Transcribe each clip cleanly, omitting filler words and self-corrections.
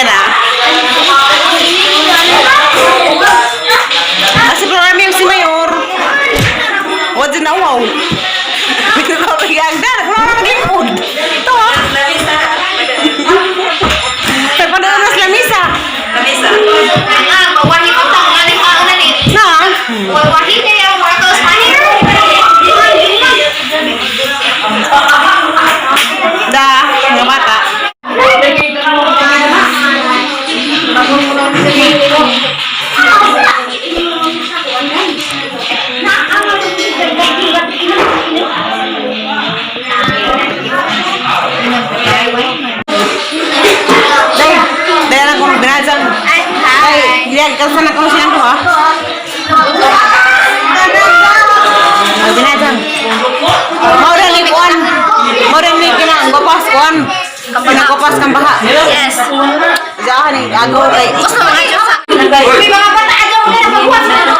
Yan ah. Kasi programa yung si Mayor. Wala na wow. Pinagkakaganda. Wala na maglingkod. Ito ah. Pero paano na sila misa? Ah, mawahi pa ta mga ni kaon ni. Na? Wahi kaya ang mga kaos mahir. Da, mga bata. Day, day lang kung binazang. Ay, yan, kalsan na kung silang ko ha. Ay, binazang. Mau rin ni kuan. Mau rin ni kina gopas kuan. Kina gopas kang baha. Yes. Jahan ni agaw kay. Gusto mga Diyos. May mga bata agaw na nagbuhat na.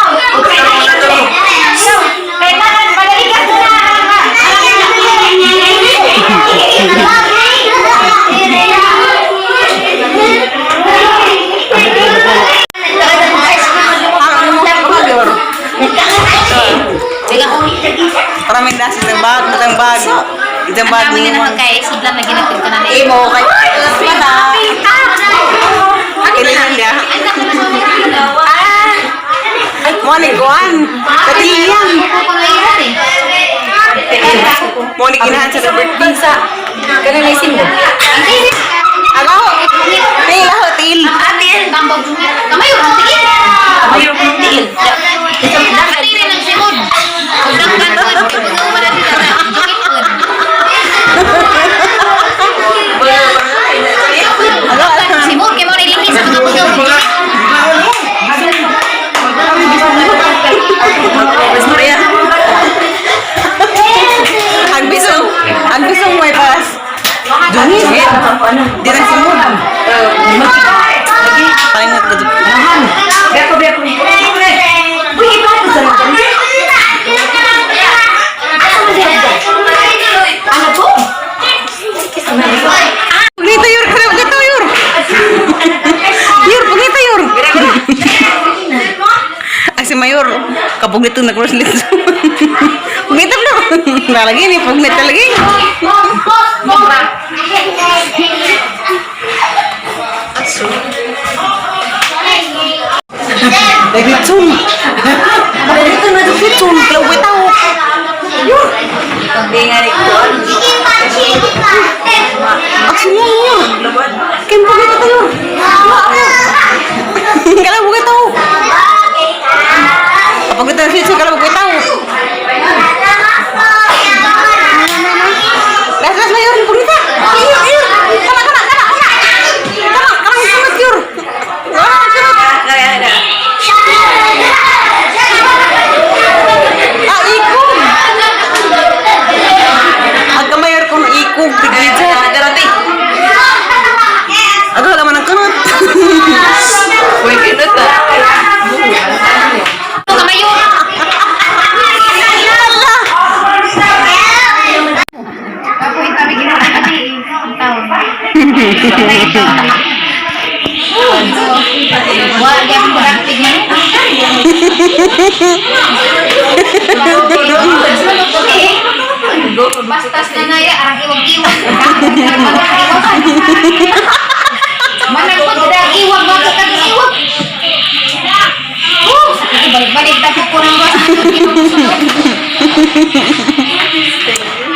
Kailangan padaligan ko na. Ang ano mo kayor. Maraming dasi sa bag, isang bag. Isang bag Ang dami ni na mo. naman kay sudlan na ginapit ko na na. Imo kay bata. Kailangan niya. Mo ni kuan. Katiliyan. Mo ni kinahan sa birthday sa. Ganun na isim mo. Agaw. Til ako, til. Kamayo, ang tiil. Kamayo, ang tiil. Nakatiri ng simod. Kung dangkan po, kung wala sila na, dukit po. Agaw. Simod, kaya mo nilingin sa mga pagkaw. Maria. Ang bisong may pas. Dungis. Di na simod. Palingat ko. Pugnita yor, pugnita yor. Yor, pugnita yor. Ay, si Mayor, kapugnito na cross nito. Pugnita bro. Nalagi ni, pugnita lagi. Lagi tsun. Dito na dito tsun, kalau tao. Yor. Action mo yor. Kim pugnita tayo. Kalau buka tao. Kapag ito na kalau buka tao. Las las mayor pugnita. Yor, yor. Kana kana kana kana. Kana kana sunod yor. Wah, sunod. Ah, ikog. Aga mayor ko ikog tigidja. Aga wala man ang kanot. Kamayo. Wala gyapon productive man. Bastas na naya, arang iwag-iwag. Manang pagda iwag, bago ka ng iwag. Oh, balik-balik ta ko ng bas.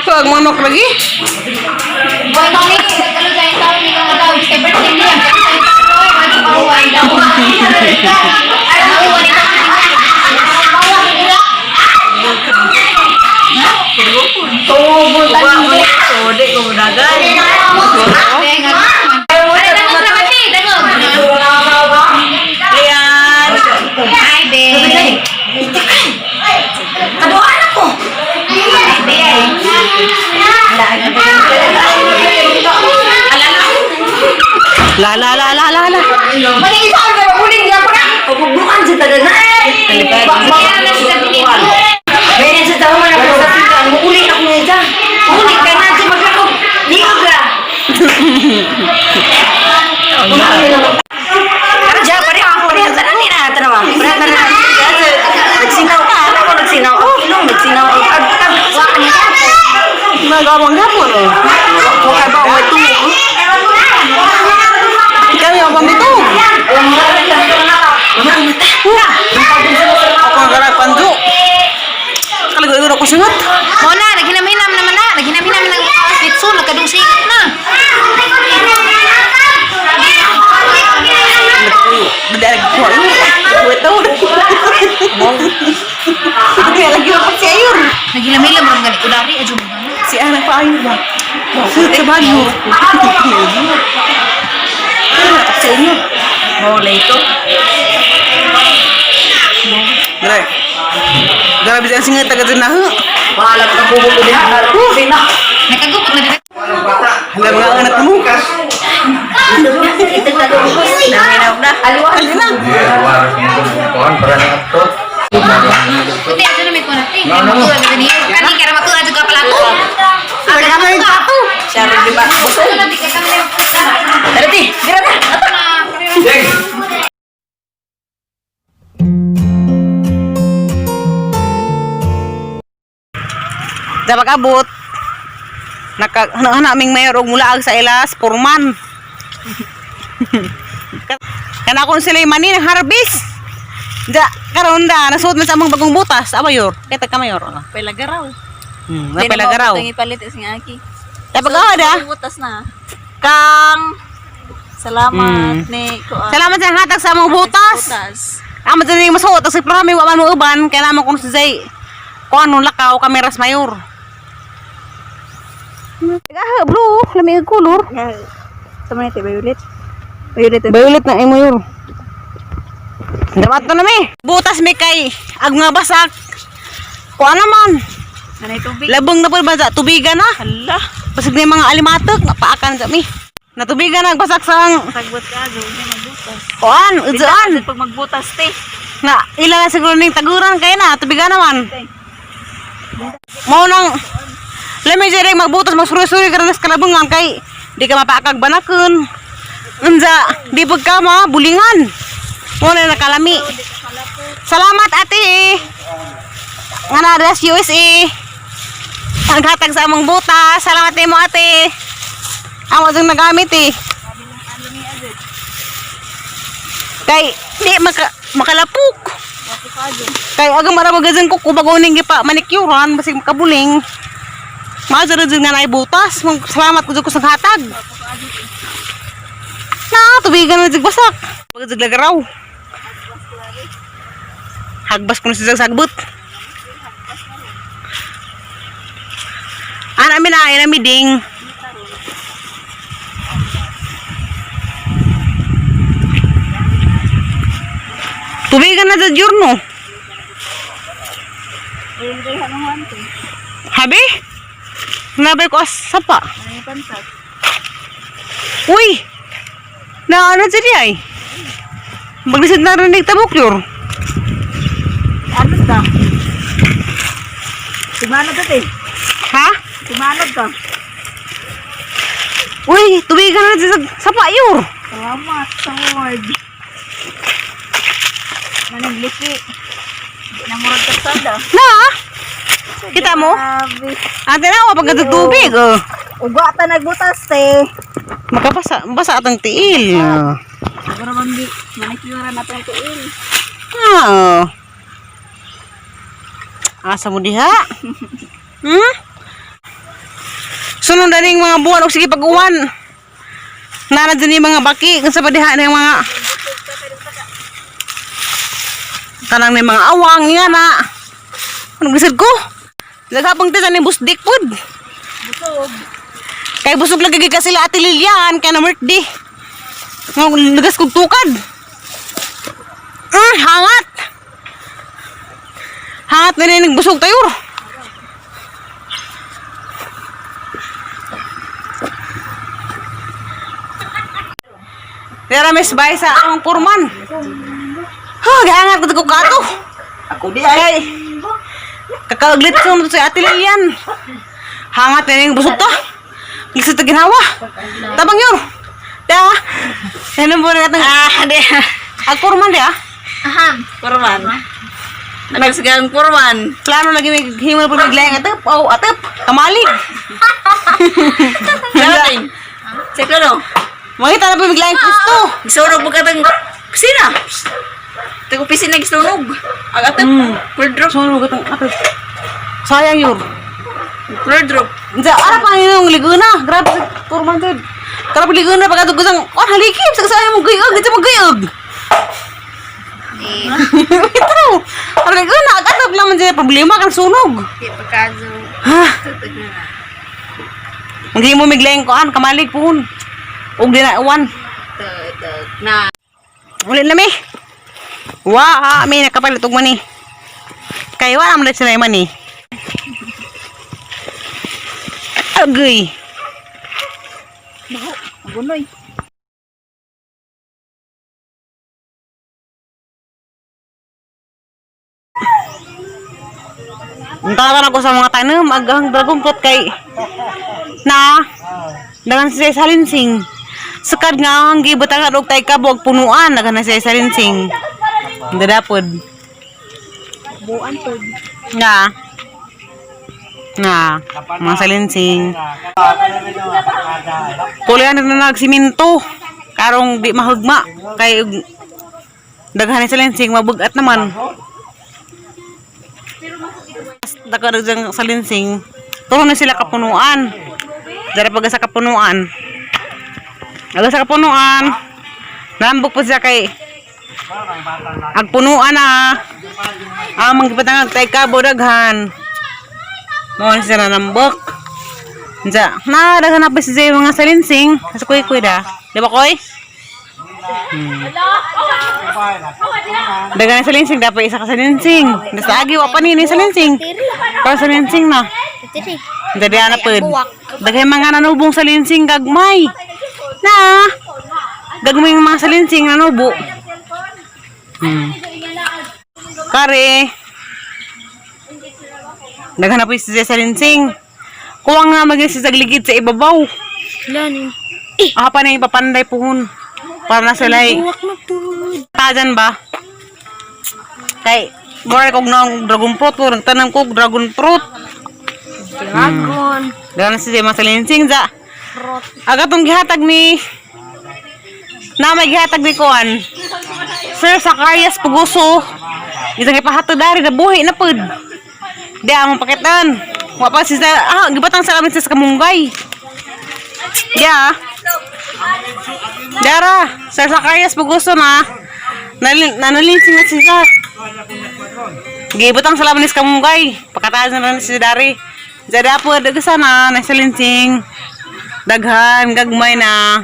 Huwag manok lagi. Boy, kami, nagkalo dahil taon ni kang tao, kay birthday niya. Ay, daw. Nauwan ito. Hi, babe. Kaduhaan ako. Hi, babe. La la la la la la. Mali isa ang uling niya pa na. Pagbubukan sa taga na eh. Kaya na sa pinito. Kaya sa tao man ako sa pita, muuli ako nita. Uli ka na sa maglakop. Liog ra. Pero diyan, pareha, pareha tanan ni na tanawa. Pareha tanan. Nagsinaw ka, ako nagsinaw ang ilong, nagsinaw ang agtag. Nagawang hapon oh. Wa ba wa tuo? Ikaw yung pambito. Ako ang garag panjo. Kalago ako singot. Mo na, naghinam-hinam naman na. Naghinam-hinam ng kawas litso, nagkadung singot na. Beda lagi ko. Kuwe taon. Beda lagi ako si Ayur. Naghilam-hilam ram gani kudari adyo mo. Si Ana pa ayur ba? Sa Baguio. Sa inyo. Mo ito. Grabe. Grabe ang singot taga dyan na. Wala ka bubo ko diha. Sina. Nakagupot na dito. Hala mga anak mo. Nanginawag na. Alin na. Kuan para na to. Kuti adyo na may kunati. No, no. Matuwa dito niyo. Kani kara matuwa adyo ka pala to. Taga na yung tato. Siya rin di ba? Busog. Tara ti, dira na. Ding. Dapat abot. Naka hana aming mayor og mulaag sa ilas purman. Kana akong sila mani ng harvest. Da karon da nasuot man sa among bagong butas, ah, mayor. Kay ka mayor. Pelagaraw. Napilagaraw. Ang ipalit is nga aki. Dapat ka da. Butas na. Kang salamat ni kuan. Salamat sa hatag sa among butas. Butas. Amo dyan yung masuot sa prami wa man mo uban kay namo kung si Zay. Kuan nung lakaw kameras mayor. Ah, blue, lami ang kulor. Tama na violet. Violet. Violet na imo mayor. Dapat na nami. Butas mi kay ag nga basak. Kuan naman. Anay tubig. Labong na po ba sa tubigan na? Hala. Basig na yung mga alimatok, napaakan sa mi. Natubigan na basak sang Tagbot ka do niya magbutas. kuan, udzoan. Pag magbutas te. Na ila na siguro ning taguran kay na tubigan naman. Mao nang lami jere magbutas magsuri-suri ka sa kalabungan kay di ka mapaakag banakon. Unsa di pud ka mabulingan. Mao na nakalami. Salamat ate. Nga na das USA. Ang hatag sa among butas. Salamat nimo ate. Amo jung nagamit eh. Kay di makalapok. Kay aga marabag ko kubagoning gipa manikyuran basig makabuling. Maazara jud nga naay butas. Salamat ko jud ko sa hatag. Na tubigan na jud basak. Pag jud lagaraw. Hagbas ko na siya sa sagbot. Ana mi na ay na mi ding. Tubigan na jud yurno. Habi? Nabay ko as sapa. Anay pantat. Uy! Na ano dyan ay? Maglisod na rinig tabok yun. Ano ta? Tumanod ka te. Ha? Tumanod ka. Uy, tubigan na dyan sa sapa yun. Salamat sa word. Managliki. Di na murag kasada. Na? Kita mo? Grabe. Ate na, wapag tubig. Oh. Uga ta nagbutas te. Makabasa, basa atong tiil. Siguro man di manicure na tong tiil. Ah. Asa mo diha? Sunod na ning mga buwan og sige pag-uwan. Nara dyan yung mga baki kung sa padiha na yung mga kanang na yung mga awang nga na. Anong gisad ko? Lagapang ta sa ni busdik pud. Busog. Kay busog lagi ka sila Ate Lilian kay na birthday. Nga lagas kog tukad. Hangat. Hangat na rin busog tayo. Tira miss bay sa among purman. Ha, giangat ko ko kato. Ako di ay. Kay kakaaglit ko sa Ate Lilian. Hangat na rin busog to. Lisod ta ginawa. Tabang yun. Da. Ano mo na itong Ah, di. Agpurman di ah. Aham. Kurman. Nagsigang kurman. Plano lagi may himo po naglayang atep. Oh, atep. Kamalig. Darating. Check na no. Makita na po biglayang pwesto. Gisunog mo katang pisina. Tago pisina gisunog. Ang atap. Floor drop. Sunog itong atep. Sayang yun. Floor drop. Sa ara pa yung liguna. Grabe sa purman jud. Grabe liguna pagka gusang oh halikip sa sayang mo guyog, sa mo guyog. Ito. Ang liguna atep naman siya problema kan sunog. Di pagkazo. Ha. Tutod na na. Hindi mo miglayang kuan kamalig puhon. Ug di na uwan. Tutod na. Uli na mi. Wa, mi nakapalit og mani. Kay wa man sila mani. Agay. Magunoy. Unta ko sa mga tanom agang dragon fruit kay na dagan siya sa linsing. Sukad nga ang gibutangan og tay kabog punuan dagan na siya sa linsing. Dadapod. Buan to. Nga. Nga. Mga salinsing. Pulihan na nagsiminto. Karong di mahugma. Kay daghan ni salinsing mabugat naman. Daghan na salinsing. Turo na sila kapunuan. Dara pag sa kapunuan. Aga sa kapunuan. Nambok po siya kay agpunuan na. Ah, manggipatangag tay kabo daghan. Mo na sila nambok. Unsa? Na daghan na pa si Zay mga salinsing. Sa kuy kuy da. Di ba koy? Daghan na salinsing dapat isa ka salinsing. Basta agi wa pa ni salinsing. Para salinsing na. Tiri. Dali na pud. Daghan mga nanubong salinsing gagmay. Na. Gagmay yung mga salinsing nanubo. Kare. Daghan na po si salinsing. Kuwang nga maging si sagligid sa ibabaw. Lani. Ah, pa na yung papanday puhon. Para na sila eh. Buwak na po. Tajan ba? Kay, mura kog noong dragon fruit. Murag tanam kog dragon fruit. Dragon. Daghan na si mga salinsing za. Fruit. Aga tong gihatag ni na may gihatag ni kuan. Sir Zacarias Puguso. Isang ipahatod dari na buhi na pud. Di among pakitan. Wa pa si ah gibatang sa amin sa kamunggay. Ya. Dara, Sir Zacarias Puguso na. Nanalinsing na siya. Gibutang sa laman ni kamunggay. Pakataas na lang si Dari. Jada po, dagsa na, nasa linsing. Daghan, gagmay na.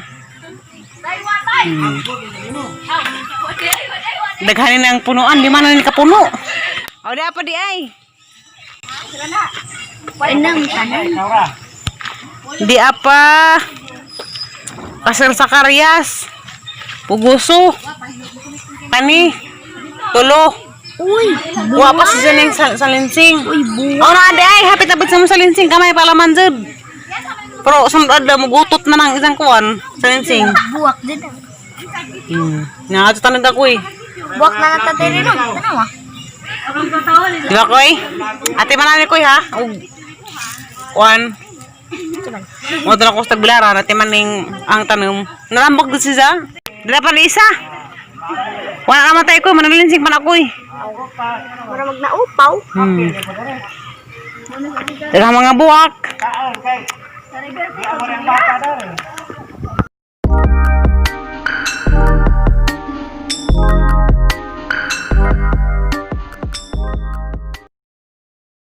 Daghanin na ang punuan, di man na ni kapuno. O, di pa di ay. Anang tanan. Di apa. Kasir Sakarias. Puguso. Kani. Tulo. Uy. Wa pa si Janing sa salinsing. Uy, buwak. O na di ay, hapit na sa mong salinsing. Kamay palaman jud. Pero sunod na mugutot na ng isang kuwan. Salinsing. Buwak din. Nakatutanag tanag ako eh. Buwak na natatiri no. Tanawa. Di ba, Koy? Ate manani, Koy, ha? Og, kuan. Mo na ko sa tagbilaran, ate maning ang tanong. Narambok doon siya. Dila pa ni isa. Wala ka matay ko, manalinsing pa na ako eh. Mura magnaupaw. Daghang mga buwak.